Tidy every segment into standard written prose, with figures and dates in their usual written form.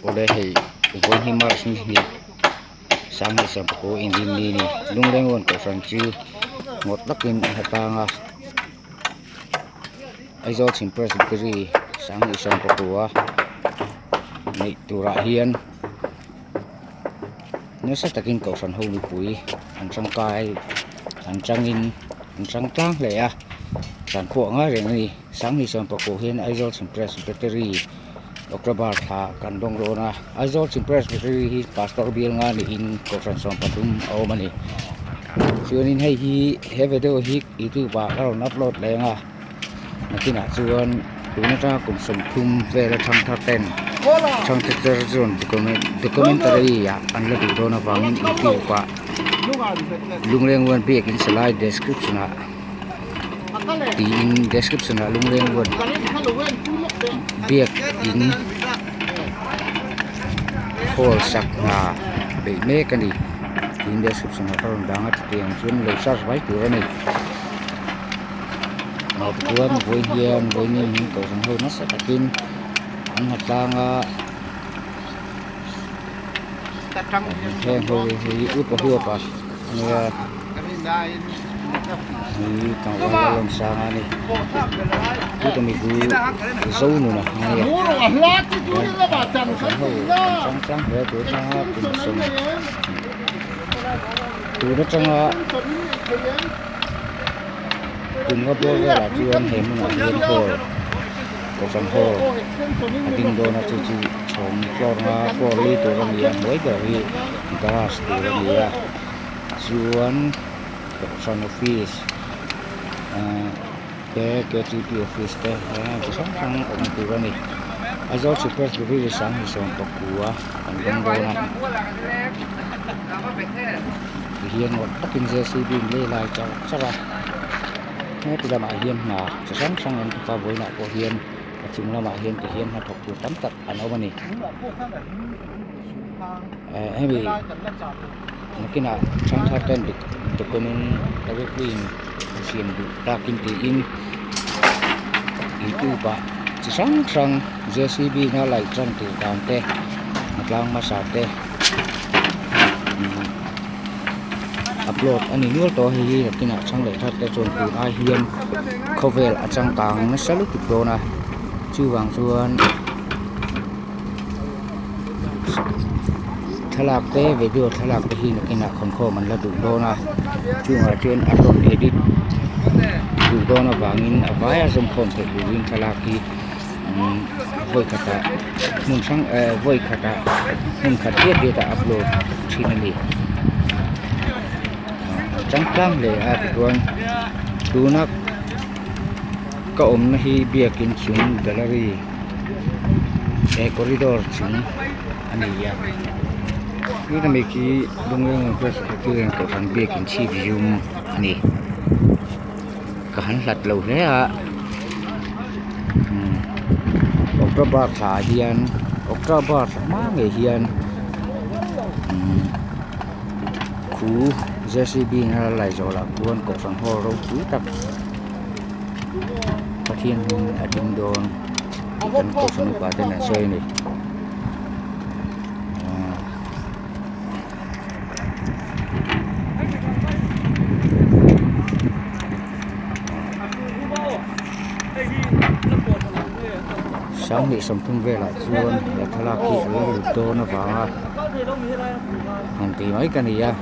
Awle hei vawiin March ni hnih Sanghnih Sawmpakua in ni ni Lungleng Kohhran chu ngawt takin a hla tlang a Aizawl Chhim Presbytery Sanghnih Sawmpakua neih turah hian nasa takin Kohhran ho mipui an tangkai an tangin an tang tlang hle a zan pawh a ngai reng a ni Sanghnih Sawmpakua hian Aizawl Chhim Presbytery. October thla kan dawng dawn a Aizawl Chin Presbytery hi Pastor bial nga niin Kohhran 30 a awm a ni chuanin hei hi he video hi youtube ah ka rawn upload leh ang a nakinah chuan tun atanga kum 30 vel atang thar ten thangthar chuan documentary ah an la duh dawn avangin youtube ah Lungleng one biakin salai description ah. Tiin description ah lungleng ruat biak in hall sak hna beih mek a ni tiin description ah ka rawn dang a chutiang chuan lo search mai tur a ni ah tichuan vawiin hian vawiin hi kohhran ho nasa takin an ha tlang a heng ho hi upa huap a ania. Hi tlangval a rawn sang a ni tute mi chu zo nun a nia kohhran ho an chang tlang hle tur atanga kum sawm tun atanga kum nga bawr velah chuan he hmunah hian hall kohhran hall a ding dawn a chu chu chhawng floor nga floor li tur a ni a hnuai ber hi garage tur a ni a. Chuan kohhran office ahh te ktp office te chi hrang hrang awm tur a ni Aizawl Chin Presbytery Sanghnih 19 an dawng dawn a tihian ngawt takin jcb in lei lai char char a heti lamah hian hna chi hrang hrang an thawk a vawiinah pawh hian a chung lamah hian tihian hnathawk tur tam tak an awm a ni eh hemi. Nakinah thangthar ten documentary an siam duh takin tiin youtube ah chi hrang hrang jcb na laih tan tur dan te a tlang hmasa te upload a ni nual tawh a hei hi nakinah thang leh thar te chuan tun ai hian khawvel a changkang nasa lutuk dawn a chuvang chuan. Thlalak te video thlalak te hi nakinah khawnkhawm an la duh dawn a chungah chuan a rawn edit duh dawn avangin a vaia zawmkhawm theih turin thlalak hi vawi khatah hmun hrang eh vawi khatah hmun khat diat diat ah upload thin a ni a changkang hle a tichuan tuna ka awmna hi biakin chung gallery. He corridor chung a ni a tuna mi khi Lungleng Presbyterian kohhran biakin chhip zum a ni ka han hlat lo hle a umm October thla ah hian October thla hma ngei hian umm khu jcb in a la zawh lah khuan kohhran hall ropui tak. Pathian hming a ding dawn tih kan kohhran upa ten an sawi a ni Sanghnih 30 velah chuan he thlalak hi a la lut dawn avanga han tih mai ka ni a.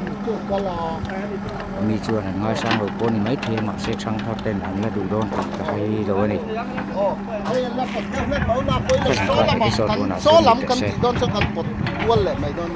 Mi chuan an ngaisang lo pawh a ni maithei a mahse thangthar ten an la duh dawn tih ka hai lo a ni. Ka zan kha episode tunah chuan ni teh se.